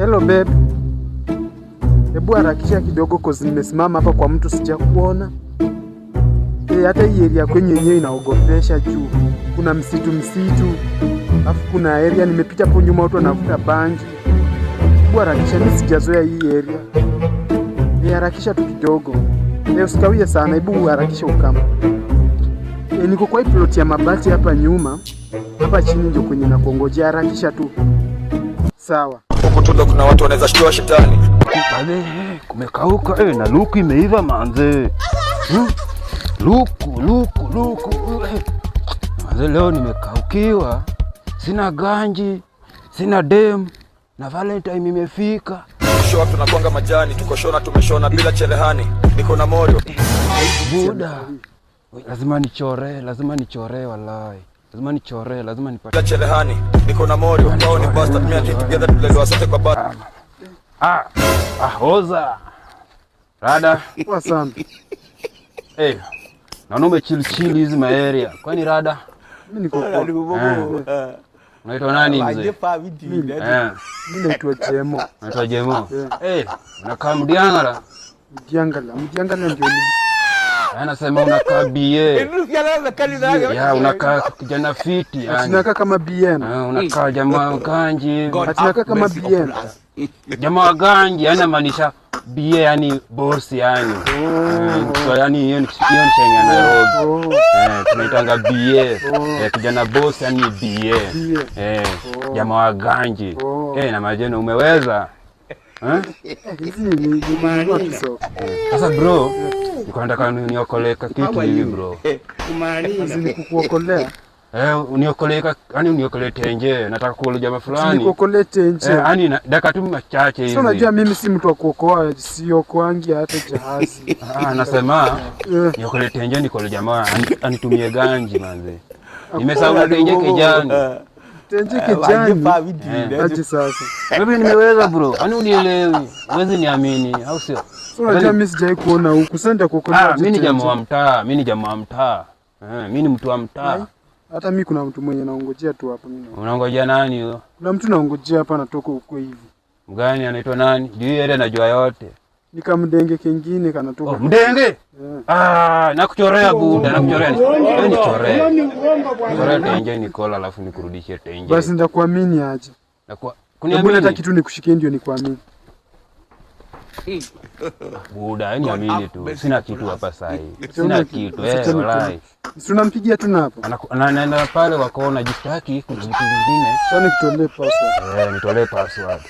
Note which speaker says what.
Speaker 1: Hello babe. Hebu harakisha kidogo cause nimesimama hapa kwa mtu sijakuona. Hata hii area kwenye yenyewe inaogopesha juu kuna msitu msitu. Alafu kuna area nimepita hapo nyuma watu wanavuta bangi. Hebu harakisha, mimi sijazoea hii area. Harakisha tu kidogo. Usikawie sana, hebu harakisha ukama. Niko kwa hii plot ya mabati hapa nyuma. Hapa chini ndio kwenye nakuongojea, harakisha tu. Sawa.
Speaker 2: Huku tundo kuna watu wanaweza shtua shetani.
Speaker 3: Pale kumekauka na luku imeiva manze. Luku luku luku. Manze leo nimekaukiwa. Sina ganji, sina dem na Valentine imefika.
Speaker 2: Show tunakwanga majani, tuko shona tumeshona bila cherehani. Niko na morio.
Speaker 3: Buda. Lazima nichore, lazima nichore wallahi. Lazima nichore, lazima nipate.
Speaker 2: Bila cherehani. Niko na morio. Kwao ni bastard, me and him together tulelewa sote kwa bad.
Speaker 3: Oza. Rada.
Speaker 1: Poa sana.
Speaker 3: Naona umechill chill hizi ma area. Kwani rada?
Speaker 1: Mimi niko poa.
Speaker 3: Unaitwa nani mzee?
Speaker 1: Mimi naitwa Jemo.
Speaker 3: Unaitwa Jemo? Unakaa Mdiangala?
Speaker 1: Mdiangala, Mdiangala ndio ni.
Speaker 3: Anasema unakaa BA. Ya unakaa kijana fiti yani.
Speaker 1: Tunakaa kama BN.
Speaker 3: Unakaa jamaa ganji.
Speaker 1: Tunakaa kama BN.
Speaker 3: Jamaa ganji yani maanisha BA yani boss yani. So yani hiyo ni Sheng ya Nairobi. Tunaitanga BA. Kijana boss yani BA. Jamaa wa ganji. Na majeno umeweza.
Speaker 1: Hizi ni soko.
Speaker 3: Sasa bro, niko nataka uniokoleka kitu hivi bro.
Speaker 1: Kumaanisha ni kukuokolea?
Speaker 3: Uniokoleka, yani uniokolee tenje, nataka kuola jamaa fulani.
Speaker 1: Nikuokolee tenje.
Speaker 3: Yani dakika tu machache hivi.
Speaker 1: Sio, unajua mimi si mtu wa kuokoa, siokoangi hata jahazi.
Speaker 3: Nasema niokolee tenje nikole jamaa anitumie ganji manze. Nimesahau tenje kijani.
Speaker 1: Tenje kijani. Aje sasa.
Speaker 3: Mimi nimeweza bro. Yaani unielewi. Huwezi niamini, au sio?
Speaker 1: Sio, unajua mimi sijai kuona huku. Sasa nitakuokolea.
Speaker 3: Mimi ni jamaa wa mtaa, mimi ni jamaa wa mtaa. Mimi ni mtu wa mtaa.
Speaker 1: Hata mimi kuna mtu mwenye naongojea tu hapa mimi.
Speaker 3: Unaongojea nani huyo?
Speaker 1: Kuna mtu naongojea hapa anatoka huko hivi.
Speaker 3: Mgani anaitwa nani? Juu yeye anajua yote.
Speaker 1: Nikamdenge kingine kanatoka.
Speaker 3: Oh, mdenge? Yeah. Nakuchorea buda, nakuchorea. Wewe nichoree. Nichoree tenje nikola alafu nikurudishie tenje.
Speaker 1: Basi nitakuamini aje. Kuniamini hata kitu nikushikie ndio nikuamini.
Speaker 3: Buda, niamini tu. Sina kitu hapa sasa hivi. Sina kitu. Walai.
Speaker 1: Si unampigia tu na hapo.
Speaker 3: Anaenda pale kwa kona jistaki kuna vitu vingine.
Speaker 1: Sasa nikutolee password.
Speaker 3: Nitolee password.